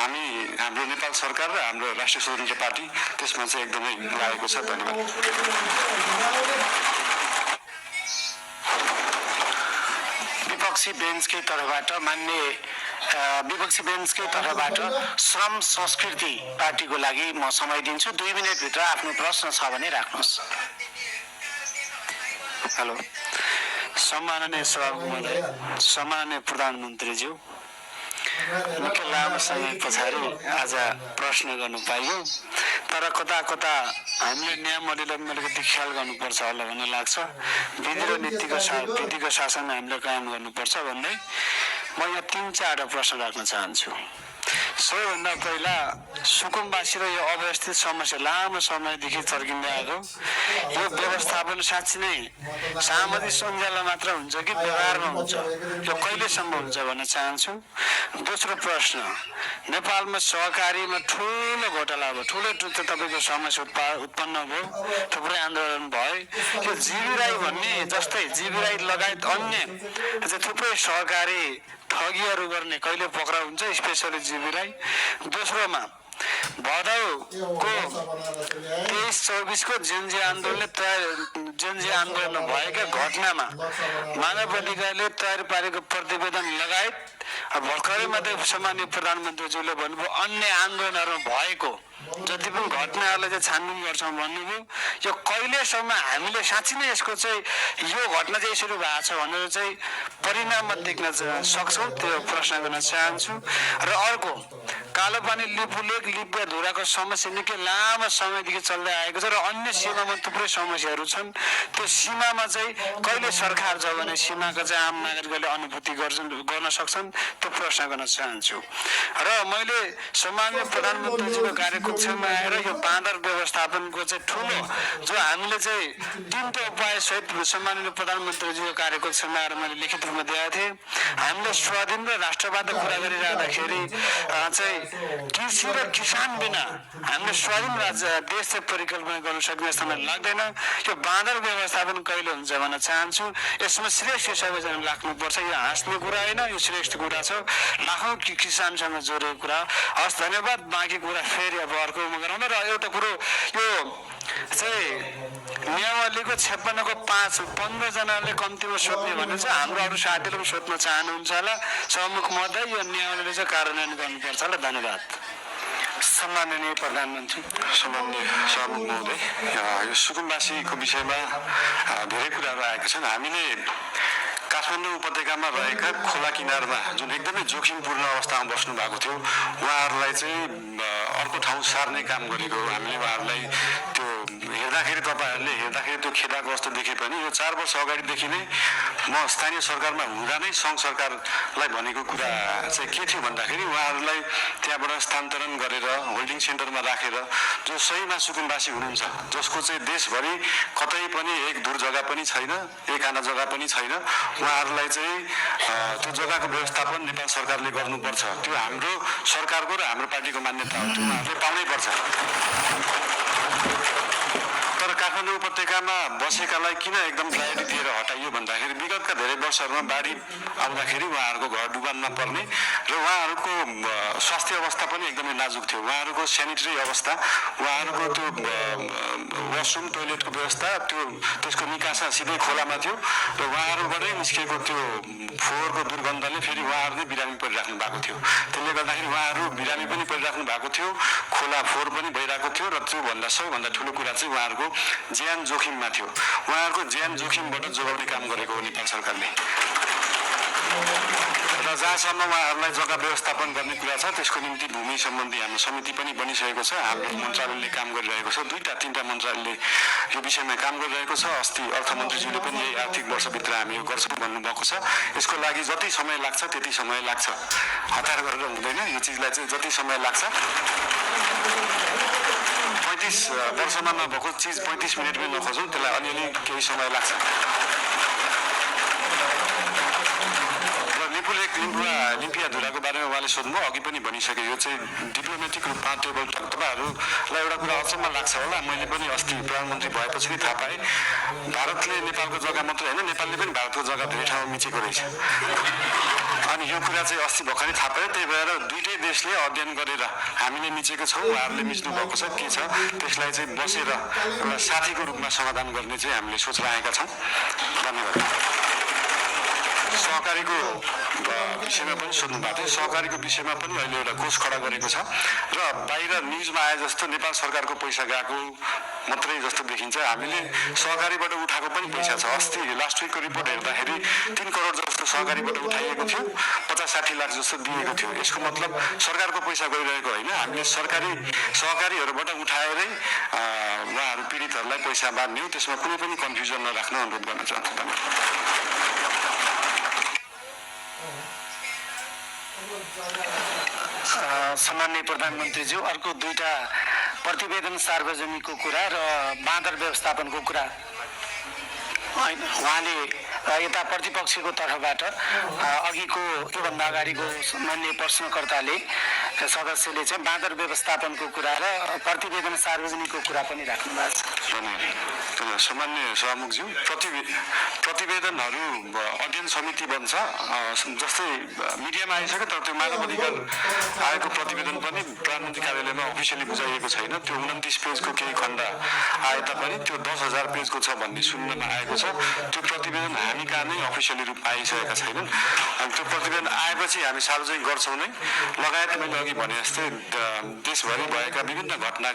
हामी हाम्रो नेपाल सरकार र हाम्रो राष्ट्रिय स्वतन्त्र पार्टी त्यसमा चाहिँ एकदमै लागेको छ। धन्यवाद। विपक्षी बेन्चकै तर्फबाट मान्य विपक्षी बेन्चकै तर्फबाट श्रम संस्कृति पार्टीको लागि म समय दिन्छु। 2 मिनेटभित्र आफ्नो प्रश्न छ भने राख्नुहोस्। हेलो, सम्माननीय सभामुख महोदय, सम्माननीय प्रधानमन्त्रीज्यू, निकै लामो समय पछाडि आज प्रश्न गर्नु पाइयो, तर कता कता हामीले नियम अलिकति अलिकति ख्याल गर्नुपर्छ होला भन्ने लाग्छ। विधि र विधिको शासन हामीले कायम गर्नुपर्छ भन्दै म यहाँ 3-4 प्रश्न राख्न चाहन्छु। सबैभन्दा पहिला सुकुम्बासी र यो अव्यवस्थित समस्या लामो समयदेखि चर्किँदै आएको यो व्यवस्थापन साँच्ची नै सामाजिक सञ्जालमा मात्र हुन्छ कि व्यवहारमा हुन्छ, यो कहिलेसम्म हुन्छ भन्न चाहन्छु। दोस्रो प्रश्न, नेपालमा सहकारीमा ठुलो घोटाला भयो, ठुलो तपाईँको समस्या उत्पन्न भयो, थुप्रै आन्दोलन भयो। यो जीवी राई भन्ने जस्तै जीवी राई लगायत अन्य थुप्रै सहकारी ठगीहरू गर्ने कहिले पक्राउ हुन्छ, स्पेसली जीवी राई। दोस्रोमा भदौको 23-24 को जेनजी आन्दोलनमा भएका घटनामा मानव अधिकारले तयार पारेको प्रतिवेदन लगायत भर्खरै मात्रै सम्माननीय प्रधानमन्त्रीज्यूले भन्नुभयो अन्य आन्दोलनहरूमा भएको जति पनि घटनाहरूलाई चाहिँ छानबिन गर्छौँ भन्नुभयो। यो कहिलेसम्म हामीले साँच्ची नै यसको चाहिँ यो घटना चाहिँ यसरी भएको छ भनेर चाहिँ परिणाममा देख्न सक्छौँ, त्यो प्रश्न गर्न चाहन्छु। र अर्को, कालोपानी लिपुलेक लिपिया धुराको समस्या निकै लामो समयदेखि चल्दै आएको छ र अन्य सीमामा थुप्रै समस्याहरू छन्। त्यो सीमामा चाहिँ कहिले सरकार छ भने सीमाको चाहिँ आम नागरिकहरूले अनुभूति गर्न सक्छन्, त्यो प्रश्न गर्न चाहन्छु। र मैले सम्माननीय प्रधानमन्त्रीजीको कार्यकक्षमा आएर यो बाँदर व्यवस्थापनको चाहिँ ठुलो जो हामीले चाहिँ 3 उपाय सहित सम्माननीय प्रधानमन्त्रीजीको कार्यकक्षमा आएर मैले लिखित रूपमा दिएका थिएँ। हामीले स्वाधीन र राष्ट्रवादको कुरा गरिरहँदाखेरि चाहिँ कृषि र किसान बिना हामीले स्वाधीन राज्य देश चाहिँ परिकल्पना गर्न सक्ने जस्तो मलाई लाग्दैन। यो बाँदर व्यवस्थापन कहिले हुन्छ भन्न चाहन्छु। यसमा श्रेष्ठ सबैजना लाग्नुपर्छ, यो हाँस्ने कुरा होइन, यो श्रेष्ठ कुरा छ, लाखौँ किसानसँग जोडेको कुरा। हस्, धन्यवाद। बाँकी कुरा फेरि अब अर्कोमा गरौँ। र एउटा कुरो, यो चाहिँ नियमावलीको 56 को 15 जनाले कम्तीमा सोध्ने भने चाहिँ हाम्रो अरू साथीहरूले पनि सोध्न चाहनुहुन्छ होला। सभामुख महोदय, यो नियमावलीले चाहिँ कार्यान्वयन गर्नुपर्छ होला। धन्यवाद। सम्माननीय प्रधानमन्त्री। सम्माननीय सभामुख महोदय, यो सुकुम्बासीको विषयमा धेरै कुराहरू आएका छन्। हामीले काठमाडौँ उपत्यकामा रहेका खोला किनारमा जुन एकदमै जोखिमपूर्ण अवस्थामा बस्नु भएको थियो, उहाँहरूलाई चाहिँ अर्को ठाउँ सार्ने काम गरेको हामीले उहाँहरूलाई त्यो हेर्दाखेरि तपाईँहरूले हेर्दाखेरि त्यो खेदाको अवस्था देखे पनि यो 4 वर्ष अगाडिदेखि नै म स्थानीय सरकारमा हुँदा नै सङ्घ सरकारलाई भनेको कुरा चाहिँ के थियो भन्दाखेरि उहाँहरूलाई त्यहाँबाट स्थानान्तरण गरेर होल्डिङ सेन्टरमा राखेर जो सहीमा सुकुम्बासी हुनुहुन्छ, जसको चाहिँ देशभरि कतै पनि एक दूर जग्गा पनि छैन, एक आना जग्गा पनि छैन, उहाँहरूलाई चाहिँ त्यो जग्गाको व्यवस्थापन नेपाल सरकारले गर्नुपर्छ। त्यो हाम्रो सरकारको र हाम्रो पार्टीको मान्यता हो, त्यो उहाँहरूले पाउनै पर्छ। तर काठमाडौँ उपत्यकामा बसेकालाई किन एकदम प्रायोरिटी दिएर हटाइयो भन्दाखेरि विगतका धेरै वर्षहरूमा बाढी आउँदाखेरि उहाँहरूको घर डुबानमा पर्ने र उहाँहरूको स्वास्थ्य अवस्था पनि एकदमै नाजुक थियो। उहाँहरूको सेनिटरी अवस्था, उहाँहरूको त्यो वासरुम टोयलेटको व्यवस्था त्यसको निकासा सिधै खोलामा थियो र उहाँहरूबाटै निस्किएको त्यो फोहोरको दुर्गन्धले फेरि उहाँहरू नै बिरामी परिराख्नु भएको थियो। त्यसले गर्दाखेरि उहाँहरू बिरामी पनि परिराख्नु भएको थियो, खोला फोहोर पनि भइरहेको थियो र त्योभन्दा सबैभन्दा ठुलो कुरा चाहिँ उहाँहरूको ज्यान जोखिममा थियो। उहाँहरूको ज्यान जोखिमबाट जोगाउने काम गरेको हो नेपाल सरकारले। र जहाँसम्म उहाँहरूलाई जग्गा व्यवस्थापन गर्ने कुरा छ त्यसको निम्ति भूमि सम्बन्धी हाम्रो समिति पनि बनिसकेको छ। हाम्रो मन्त्रालयले काम गरिरहेको छ, 2-3टा मन्त्रालयले यो विषयमा काम गरिरहेको छ। अस्ति अर्थमन्त्रीज्यूले पनि यही आर्थिक वर्षभित्र हामी यो गर्छौँ भन्नुभएको छ। यसको लागि जति समय लाग्छ त्यति समय लाग्छ, हतार गरेर हुँदैन। यो चिजलाई चाहिँ जति समय लाग्छ, 35 वर्षमा नभएको चिज 35 मिनटमै नखोजौँ, त्यसलाई अलिअलि केही समय लाग्छ। लिम्पिया धुराको बारेमा उहाँले सोध्नुभयो, अघि पनि भनिसके, यो चाहिँ डिप्लोमेटिक रूपमा टेबल टक। तपाईँहरूलाई एउटा कुरा अचम्म लाग्छ होला, मैले पनि अस्ति प्रधानमन्त्री भएपछि नै थाहा पाएँ, भारतले नेपालको जग्गा मात्रै होइन, नेपालले पनि भारतको जग्गा धेरै ठाउँमा मिचेको रहेछ। अनि यो कुरा चाहिँ अस्ति भर्खरै थाहा पायो, त्यही भएर दुईटै देशले अध्ययन गरेर हामीले मिचेको छौँ, उहाँहरूले मिच्नु भएको छ, के छ त्यसलाई चाहिँ बसेर एउटा साथीको रूपमा समाधान गर्ने चाहिँ हामीले सोच राखेका छौँ। धन्यवाद। सहकारीको विषयमा पनि सोध्नु भएको थियो। सहकारीको विषयमा पनि अहिले एउटा कोष खडा गरेको छ र बाहिर न्युजमा आए जस्तो नेपाल सरकारको पैसा गएको मात्रै जस्तो देखिन्छ। हामीले सहकारीबाट उठाएको पनि पैसा छ। अस्ति लास्ट विकको रिपोर्ट हेर्दाखेरि 3 करोड जस्तो सहकारीबाट उठाइएको थियो, 50-60 लाख जस्तो दिएको थियो। यसको मतलब सरकारको पैसा गइरहेको होइन, हामीले सहकारीहरूबाट उठाएरै उहाँहरू पीडितहरूलाई पैसा बाँड्ने हो। त्यसमा कुनै पनि कन्फ्युजन नराख्न अनुरोध गर्न चाहन्छु। सम्माननीय प्रधानमन्त्रीज्यू, अर्को दुईटा प्रतिवेदन सार्वजनिकको कुरा र बाँदर व्यवस्थापनको कुरा होइन, उहाँले यता प्रतिपक्षको तर्फबाट अघिको योभन्दा अगाडिको मान्य प्रश्नकर्ताले सदस्यले चाहिँ बाँदर व्यवस्थापनको कुरा र प्रतिवेदन सार्वजनिकको कुरा पनि राख्नु भएको छ। सामान्य सभामुखज्यू, प्रतिवेदनहरू अध्ययन समिति बन्छ, जस्तै मिडियामा आइसक्यो, तर त्यो मानव अधिकार आएको प्रतिवेदन पनि प्रधानमन्त्री कार्यालयमा अफिसियली बुझाइएको छैन। त्यो 29 पेजको केही खण्ड आए तापनि त्यो 10,000 पेजको छ भन्ने सुन्नमा आएको छ। त्यो प्रतिवेदन हामी कहाँ नै अफिसियली रूपमा आइसकेका छैनन्। अनि त्यो प्रतिवेदन आएपछि हामी सार्वजनिक गर्छौँ नै। लगायत मैले अघि भने जस्तै देशभरि भएका विभिन्न घटना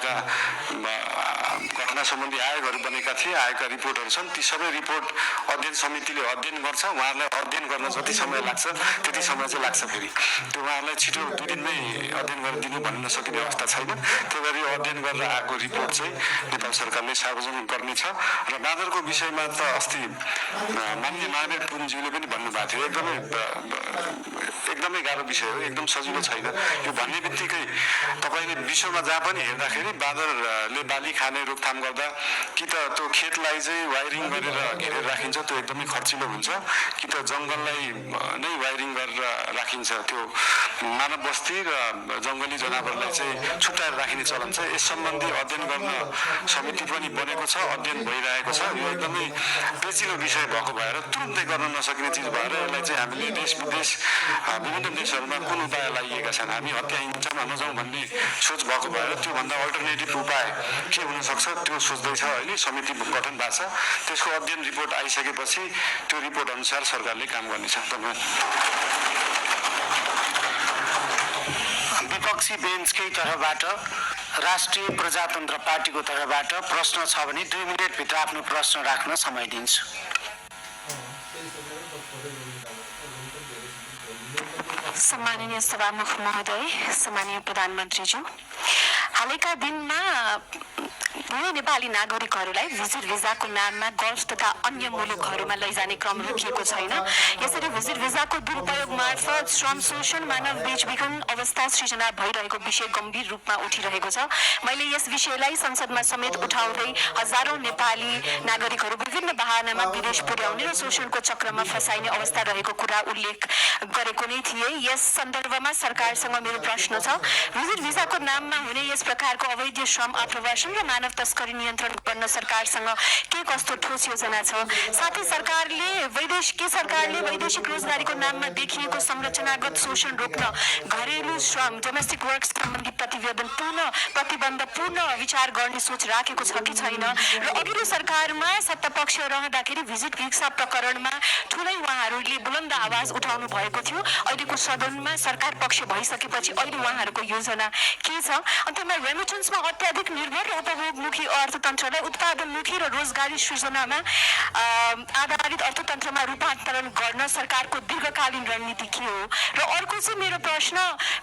सम्बन्धी आयोगहरू बनेका थिए, आएका रिपोर्टहरू छन्। ती सबै रिपोर्ट अध्ययन समितिले अध्ययन गर्छ। उहाँहरूलाई अध्ययन गर्न जति समय लाग्छ त्यति समय चाहिँ लाग्छ। फेरि त्यो उहाँहरूलाई छिटो 2 दिनमै अध्ययन गरेर दिनु भन्न सकिने अवस्था छैन। त्यही भएर यो अध्ययन गरेर आएको रिपोर्ट चाहिँ नेपाल सरकारले सार्वजनिक गर्नेछ। र बाँदरको विषयमा त अस्ति मान्य महावीर पुनज्यूले पनि भन्नुभएको थियो, एकदमै गाह्रो विषय हो, एकदम सजिलो छैन। यो भन्ने बित्तिकै तपाईँले विश्वमा जहाँ पनि हेर्दाखेरि बाँदरले बाली खाने रोकथाम गर्दा कि त त्यो खेतलाई चाहिँ वायरिङ गरेर घेरेर राखिन्छ, त्यो एकदमै खर्चिलो हुन्छ, कि त जङ्गललाई नै वायरिङ गरेर राखिन्छ। त्यो मानव बस्ती र जङ्गली जनावरलाई चाहिँ छुट्याएर राखिने चलन छ। यस सम्बन्धी अध्ययन गर्न समिति पनि बनेको छ, अध्ययन भइरहेको छ। यो एकदमै पेचिलो विषय भएको भएर तुरुन्तै गर्न नसकिने चिज भएर यसलाई चाहिँ हामीले देश विदेश विभिन्न देशहरूमा कुन उपाय लागिएका छन्, हामी हत्या हिंसामा नजाउँ भन्ने सोच भएको भएर त्योभन्दा अल्टरनेटिभ उपाय के हुनसक्छ त्यो सोच्दैछ। अहिले समिति गठन भएको छ। त्यसको अध्ययन रिपोर्ट आइसकेपछि त्यो रिपोर्ट अनुसार सरकारले काम गर्नेछ। धन्यवाद। विपक्षी बेन्चकै तर्फबाट राष्ट्रिय प्रजातन्त्र पार्टीको तर्फबाट प्रश्न छ भने 2 मिनेटभित्र आफ्नो प्रश्न राख्न समय दिन्छु। सम्माननीय सभामुख महोदय, सम्माननीय प्रधानमन्त्रीज्यू, हालैका दिनमा धेरै नेपाली नागरिकहरूलाई भिजिट भिजाको नाममा गल्फ तथा अन्य मुलुकहरूमा लैजाने क्रम रोकिएको छैन। यसरी भिजिट भिजाको दुरुपयोग मार्फत श्रम शोषण, मानव बेचबिखन अवस्था सृजना भइरहेको विषय गम्भीर रूपमा उठिरहेको छ। मैले यस विषयलाई संसदमा समेत उठाउँदै हजारौं नेपाली नागरिकहरू विभिन्न बहानामा विदेश पुर्याउने र शोषणको चक्रमा फसाइने अवस्था रहेको कुरा उल्लेख गरेको नै थिए। यस सन्दर्भमा सरकारसँग मेरो प्रश्न छ, भिजिट भिजाको नाममा हुने यस प्रकारको अवैध श्रम आप्रवासन र मानव तस्करी नियन्त्रण गर्न सरकारसँग के कस्तो ठोस योजना छ? साथै सरकारले वैदेशिक रोजगारीको नाममा देखिएको संरचनागत शोषण रोक्न घरेलु श्रम डोमेस्टिक वर्क सम्बन्धी प्रतिबन्ध पूर्ण विचार गर्ने सोच राखेको छ कि छैन? र अघिल्लो सरकारमा सत्तापक्ष रहँदाखेरि भिजिट भिसा प्रकरणमा ठुलै उहाँहरूले बुलन्द आवाज उठाउनु भएको थियो। अहिलेको सदनमा सरकार पक्ष भइसकेपछि अहिले उहाँहरूको योजना के छ? अन्तमा रेमिटेन्समा अत्याधिक निर्भर र उपभोगमुखी अर्थतन्त्रलाई उत्पादनमुखी र रोजगारी सृजनामा आधारित अर्थतन्त्रमा रूपान्तरण गर्न सरकारको दीर्घकालीन रणनीति के हो? र अर्को चाहिँ मेरो प्रश्न,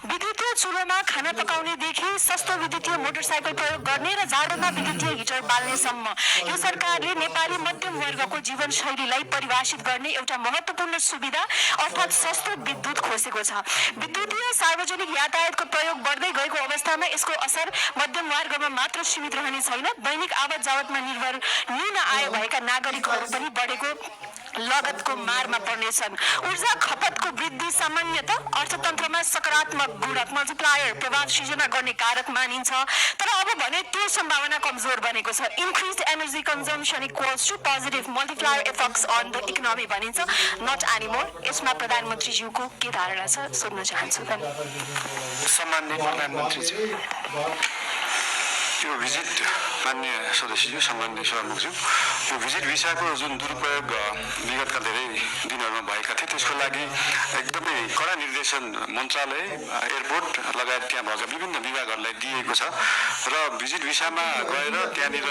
विद्युतीय चुलोमा खाना पकाउनेदेखि सस्तो विद्युतीय मोटरसाइकल प्रयोग गर्ने र जाडोमा विद्युतीय हिटर बाल्नेसम्म यो सरकारले नेपाली मध्यम वर्गको जीवनशैलीलाई परिभाषित गर्ने एउटा महत्त्वपूर्ण सुविधा अर्थात् सस्तो विद्युत खोसेको छ। विद्युतीय सार्वजनिक यातायातको प्रयोग बढ्दै गएको अवस्थामा यसको असर मध्यम वर्गमा मात्र सीमित रहने छैन, दैनिक आवत जावतमा निर्भर न्यून आय भएका नागरिकहरू पनि बढेको लगतको मारमा पर्नेछन्। ऊर्जा खपतको वृद्धि सामान्यतः अर्थतन्त्रमा सकारात्मक गुणक मल्टिप्लायर प्रभाव सिर्जना गर्ने कारक मानिन्छ, तर अब भने त्यो सम्भावना कमजोर बनेको छ। Increase energy consumption equals to positive multiplier effects on the economy भनिन्छ, नट एनिमोर। यसमा प्रधानमन्त्रीज्यूको के धारणा छ सोध्न चाहन्छु। सम्माननीय प्रधानमन्त्रीज्यू, यो भिजिट मान्य सदस्यज्यू, सम्माननीय सभामुखज्यू, यो भिजिट भिसाको जुन दुरुपयोग विगतका धेरै दिनहरूमा भएका थिए त्यसको लागि एकदमै कडा निर्देशन मन्त्रालय, एयरपोर्ट लगायत त्यहाँ भएका विभिन्न विभागहरूलाई दिएको छ र भिजिट भिसामा गएर त्यहाँनिर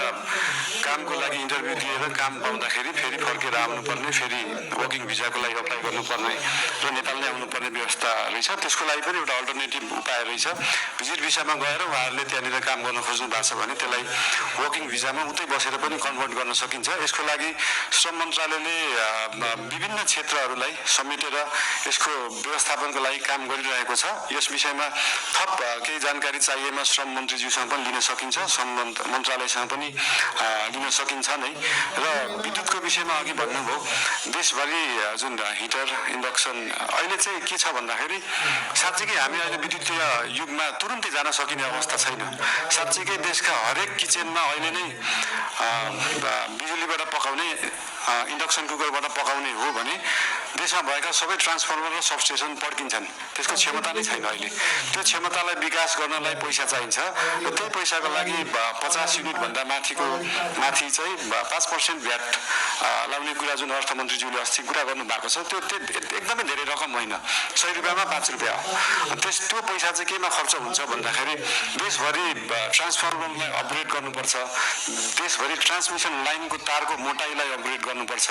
कामको लागि इन्टरभ्यू दिएर काम पाउँदाखेरि फेरि फर्केर आउनुपर्ने, फेरि वर्किङ भिजाको लागि अप्लाई गर्नुपर्ने र नेपाल नै आउनुपर्ने व्यवस्था रहेछ। त्यसको लागि पनि एउटा अल्टरनेटिभ उपाय रहेछ। भिजिट भिसामा गएर उहाँहरूले त्यहाँनिर काम गर्न खोज्नु भएको छ भने त्यसलाई वर्किङ भिजामा उतै बसेर पनि कन्भर्ट गर्न सकिन्छ। यसको लागि श्रम मन्त्रालयले विभिन्न क्षेत्रहरूलाई समेटेर यसको व्यवस्थापनको लागि काम गरिरहेको छ। यस विषयमा थप केही जानकारी चाहिएमा श्रम मन्त्रीज्यूसँग पनि लिन सकिन्छ, श्रम मन्त्रालयसँग पनि लिन सकिन्छ नै। र विद्युतको विषयमा अघि भन्नुभयो, देशभरि जुन हिटर इन्डक्सन अहिले चाहिँ के छ भन्दाखेरि साँच्चीकै हामी अहिले विद्युतीय युगमा तुरुन्तै जान सकिने अवस्था छैन। साँच्चीकै देशका हरेक किचनमा अहिले नै बिजुलीबाट पकाउने, इन्डक्सन कुकरबाट पकाउने हो भने देशमा भएका सबै ट्रान्सफर्मर र सबस्टेसन पड्किन्छन्। त्यसको क्षमता नै छैन अहिले। त्यो क्षमतालाई विकास गर्नलाई पैसा चाहिन्छ र त्यही पैसाको लागि 50 युनिटभन्दा माथि चाहिँ 5% भ्याट लाउने कुरा जुन अर्थमन्त्रीज्यूले अस्ति कुरा गर्नु भएको छ, त्यो एकदमै धेरै रकम होइन, 100 रुपियाँमा 5 रुपियाँ हो। त्यो पैसा चाहिँ केमा खर्च हुन्छ भन्दाखेरि देशभरि ट्रान्सफर्मरलाई अपग्रेड गर्नुपर्छ, देशभरि ट्रान्समिसन लाइनको तारको मोटाइलाई अपग्रेड गर्नुपर्छ,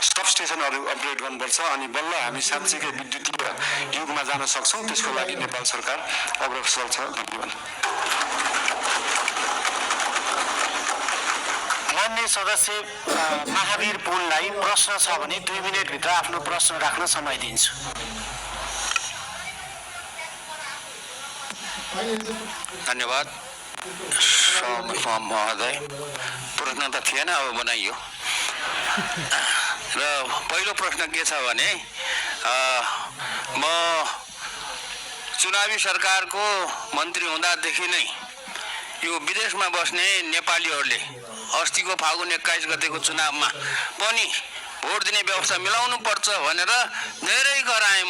सबस्टेसनहरू अपग्रेड गर्नुपर्छ, अनि बल्ल हामी साँच्चीकै विद्युतीय युगमा जान सक्छौँ। त्यसको लागि नेपाल सरकार अग्रसर छ। धन्यवाद। मान्य सदस्य महावीर पुललाई प्रश्न छ भने 2 मिनेटभित्र आफ्नो प्रश्न राख्न समय दिन्छु। धन्यवाद महोदय। प्रश्न त थिएन, अब बनाइयो। र पहिलो प्रश्न के छ भने म चुनावी सरकारको मन्त्री हुँदादेखि नै यो विदेशमा बस्ने नेपालीहरूले अस्तिको फागुन 21 गतेको चुनावमा पनि भोट दिने व्यवस्था मिलाउनु पर्छ भनेर धेरै कराएँ।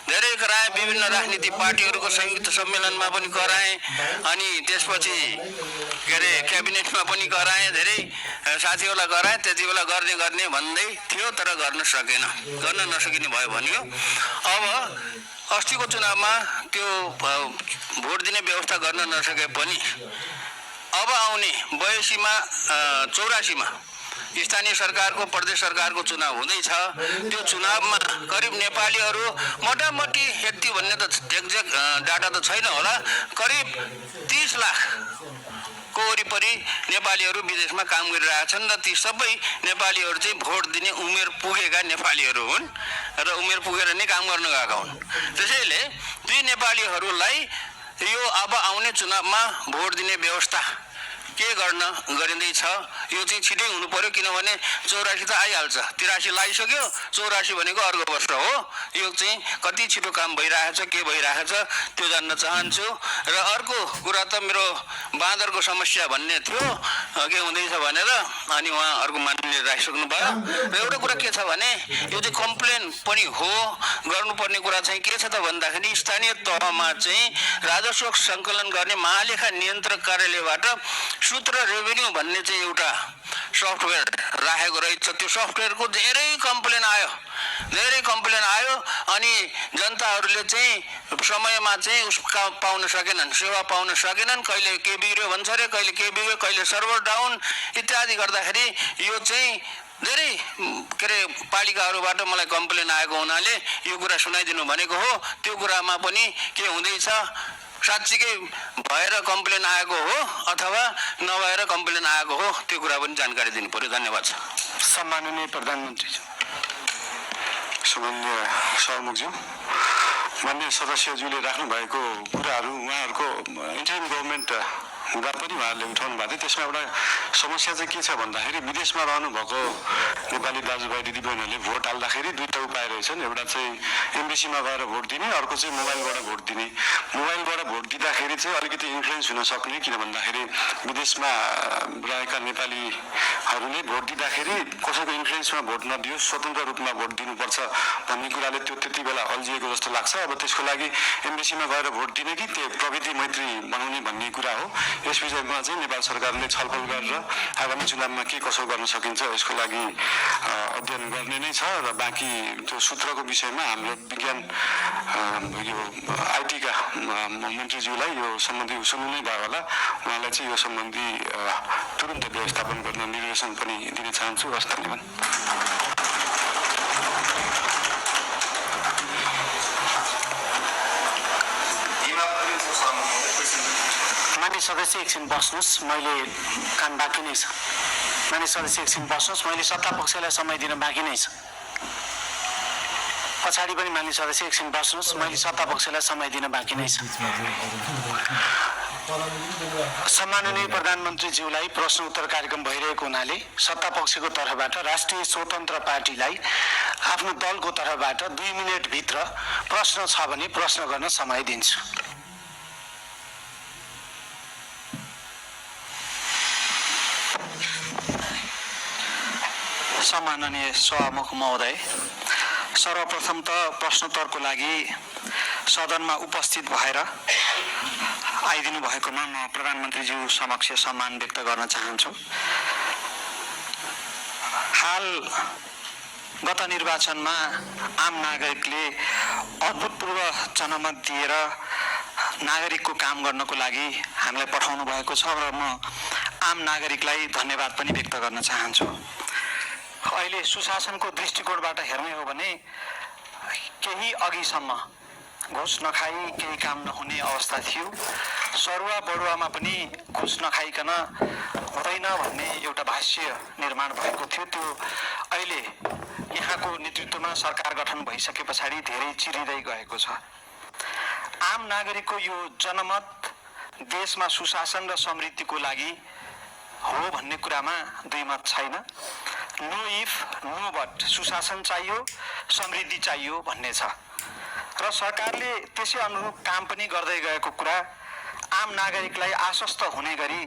विभिन्न राजनीतिक पार्टीहरूको संयुक्त सम्मेलनमा पनि कराएँ, अनि त्यसपछि क्याबिनेटमा पनि कराएँ, धेरै साथीहरूलाई कराएँ। त्यति बेला गर्ने भन्दै थियो, तर गर्न नसकिने भयो भनियो। अब अस्तिको चुनावमा त्यो भोट दिने व्यवस्था गर्न नसके पनि अब आउने 82मा 84मा स्थानीय सरकारको, प्रदेश सरकारको चुनाव हुँदैछ। त्यो चुनावमा करिब नेपालीहरू मोटामोटी यति भन्ने त एक्ज्याक्ट डाटा त छैन होला, करिब 30 लाखको वरिपरि नेपालीहरू विदेशमा काम गरिरहेछन् र ती सबै नेपालीहरू चाहिँ भोट दिने उमेर पुगेका नेपालीहरू हुन् र उमेर पुगेर नै काम गर्न गएका हुन्। त्यसैले ती नेपालीहरूलाई यो अब आउने चुनावमा भोट दिने व्यवस्था के गरिँदैछ, यो चाहिँ छिटै हुनु पर्यो। किनभने 84 त आइहाल्छ, 83 लागिसक्यो, 84 भनेको अर्को वर्ष हो। यो चाहिँ कति छिटो काम भइरहेछ, के भइरहेछ त्यो जान्न चाहन्छु। र अर्को कुरा त मेरो बाँदरको समस्या भन्ने थियो, के हुँदैछ भनेर, अनि उहाँ अर्को मान्यले राखिसक्नु भयो। र एउटा कुरा के छ भने यो चाहिँ कम्प्लेन पनि हो, गर्नुपर्ने कुरा चाहिँ के छ त भन्दाखेरि स्थानीय तहमा चाहिँ राजस्व सङ्कलन गर्ने महालेखा नियन्त्रक कार्यालयबाट सूत्र रेभेन्यू भन्ने चाहिँ एउटा सफ्टवेयर राखेको रहेछ। त्यो सफ्टवेयरको धेरै कम्प्लेन आयो, अनि जनताहरूले चाहिँ समयमा चाहिँ उसका पाउन सकेनन्, सेवा पाउन सकेनन्। कहिले के बिग्रियो भन्छ अरे, कहिले के बिग्रियो, कहिले सर्भर डाउन इत्यादि गर्दाखेरि यो चाहिँ धेरै पालिकाहरूबाट मलाई कम्प्लेन आएको हुनाले यो कुरा सुनाइदिनु भनेको हो। त्यो कुरामा पनि के हुँदैछ, साँच्चीकै भएर कम्प्लेन आएको हो अथवा नभएर कम्प्लेन आएको हो, त्यो कुरा पनि जानकारी दिनु पर्यो। धन्यवाद। सम्माननीय प्रधानमन्त्री। सम्माननीय सभामुखज्यू, मान्य सदस्यज्यूले राख्नु भएको कुराहरू उहाँहरूको इन्टरिम गभर्मेन्ट हुँदा पनि उहाँहरूले उठाउनु भएको थियो। त्यसमा एउटा समस्या चाहिँ के छ भन्दाखेरि विदेशमा रहनुभएको नेपाली दाजुभाइ दिदीबहिनीहरूले भोट हाल्दाखेरि दुईवटा उपाय रहेछन्। एउटा चाहिँ एमबिसीमा गएर भोट दिने, अर्को चाहिँ मोबाइलबाट भोट दिने। मोबाइलबाट भोट दिँदाखेरि चाहिँ अलिकति इन्फ्लुएन्स हुन सक्ने, किन भन्दाखेरि विदेशमा रहेका नेपालीहरूले भोट दिँदाखेरि कसैको इन्फ्लुएन्समा भोट नदियोस्, स्वतन्त्र रूपमा भोट दिनुपर्छ भन्ने कुराले त्यो त्यति बेला अल्झिएको जस्तो लाग्छ। अब त्यसको लागि एमबिसीमा गएर भोट दिने कि त्यो प्रविधि मैत्री बनाउने भन्ने कुरा हो। यस विषयमा चाहिँ नेपाल सरकारले छलफल गरेर आगामी चुनावमा के कसो गर्न सकिन्छ यसको लागि अध्ययन गर्ने नै छ। र बाँकी त्यो सूत्रको विषयमा हाम्रो विज्ञान यो आइटीका मन्त्रीज्यूलाई यो सम्बन्धी सुन्नु नै भयो होला। उहाँलाई चाहिँ यो सम्बन्धी तुरुन्त व्यवस्थापन गर्न निर्देशन पनि दिन चाहन्छु। हस्, धन्यवाद। मान्य सदस्य एकछिन बस्नुहोस्, मैले काम बाँकी नै छ। मान्य सदस्य एकछिन बस्नुहोस्, मैले सत्ता पक्षलाई समय दिन बाँकी नै छ। पछाडि पनि मान्य सदस्य एकछिन बस्नुहोस्, मैले सत्ता पक्षलाई समय दिन बाँकी नै छ। सम्माननीय प्रधानमन्त्रीज्यूलाई प्रश्न उत्तर कार्यक्रम भइरहेको हुनाले सत्ता पक्षको तर्फबाट राष्ट्रिय स्वतन्त्र पार्टीलाई आफ्नो दलको तर्फबाट 2 मिनेटभित्र प्रश्न छ भने प्रश्न गर्न समय दिन्छु। सम्माननीय सभामुख महोदय, सर्वप्रथम त प्रश्नोत्तरको लागि सदनमा उपस्थित भएर आइदिनु भएकोमा म प्रधानमन्त्रीज्यू समक्ष सम्मान व्यक्त गर्न चाहन्छु। हाल गत निर्वाचनमा आम नागरिकले अभूतपूर्व जनमत दिएर नागरिकको काम गर्नको लागि हामीलाई पठाउनु भएको छ र म आम नागरिकलाई धन्यवाद पनि व्यक्त गर्न चाहन्छु। अहिले सुशासनको दृष्टिकोणबाट हेर्ने हो भने केही अघिसम्म घुस नखाई केही काम नहुने अवस्था थियो। सरुवा बडुवामा पनि घुस नखाइकन हुँदैन भन्ने एउटा भाष्य निर्माण भएको थियो। त्यो अहिले यहाँको नेतृत्वमा सरकार गठन भइसके पछाडि धेरै चिरिँदै गएको छ। आम नागरिकको यो जनमत देशमा सुशासन र समृद्धिको लागि हो भन्ने कुरामा दुई मत छैन। नो इफ नो बट, सुशासन चाहियो, समृद्धि चाहियो भन्ने छ र सरकारले त्यसै अनुरूप काम पनि गर्दै गएको कुरा आम नागरिकलाई आश्वस्त हुने गरी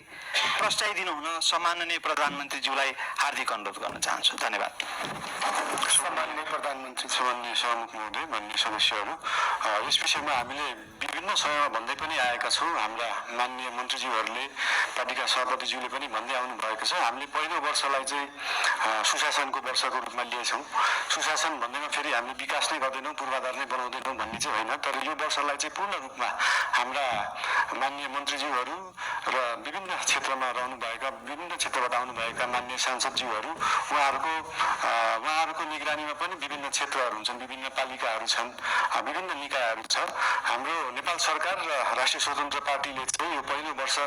प्रस्ताइदिनु हुन सम्माननीय प्रधानमन्त्रीज्यूलाई हार्दिक अनुरोध गर्न चाहन्छु। धन्यवाद। सम्माननीय प्रधानमन्त्री, सम्माननीय सभामुख महोदय, माननीय सदस्यहरू, यस विषयमा हामीले विभिन्न समयमा भन्दै पनि आएका छौँ। हाम्रा माननीय मन्त्रीज्यूहरूले, पार्टीका सभापतिज्यूले पनि भन्दै आउनु भएको छ। हामीले पहिलो वर्षलाई चाहिँ सुशासनको वर्षको रूपमा लिएछौँ। सुशासन भन्दैमा फेरि हामीले विकास नै गर्दैनौँ, पूर्वाधार नै बनाउँदैनौँ भन्ने चाहिँ होइन। तर यो वर्षलाई चाहिँ पूर्ण रूपमा हाम्रा माननीय मन्त्रीज्यूहरू र विभिन्न क्षेत्रमा रहनुभएका, विभिन्न क्षेत्रबाट आउनुभएका माननीय सांसदज्यूहरू, उहाँहरूको निगरानीमा पनि विभिन्न क्षेत्रहरू हुन्छन्, विभिन्न पालिकाहरू छन्, विभिन्न निकायहरू छ। हाम्रो नेपाल सरकार र राष्ट्रिय स्वतन्त्र पार्टीले चाहिँ यो पहिलो वर्ष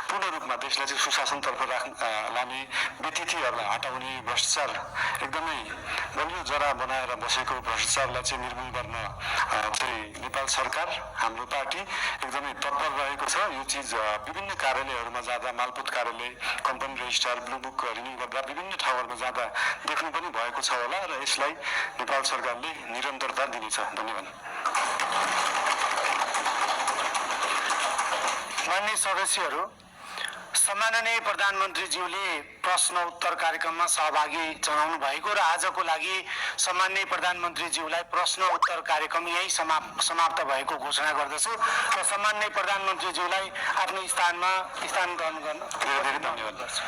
पूर्ण रूपमा देशलाई चाहिँ सुशासनतर्फ लाने, व्यतिथिहरूलाई हटाउने, भ्रष्टाचार एकदमै बलियो जरा बनाएर बसेको भ्रष्टाचारलाई चाहिँ निर्मूल गर्न चाहिँ नेपाल सरकार, हाम्रो पार्टी एकदमै तत्पर रहेको छ। यो चिज विभिन्न कार्यालयहरूमा जाँदा, मालपोत कार्यालय, company registrar, blue book renew गर्दा विभिन्न ठाउँहरूमा जाँदा देख्नु पनि भएको छ होला र यसलाई नेपाल सरकारले निरन्तरता दिनेछ। धन्यवाद। माननीय सदस्यहरू, सम्माननीय प्रधानमन्त्रीज्यूले प्रश्न उत्तर कार्यक्रममा सहभागी जनाउनु भएको र आजको लागि सम्माननीय प्रधानमन्त्रीज्यूलाई प्रश्न उत्तर कार्यक्रम यही समाप्त भएको घोषणा गर्दछु र सम्माननीय प्रधानमन्त्रीज्यूलाई आफ्नो स्थानमा स्थान ग्रहण गर्न धेरै धेरै धन्यवाद गर्छु।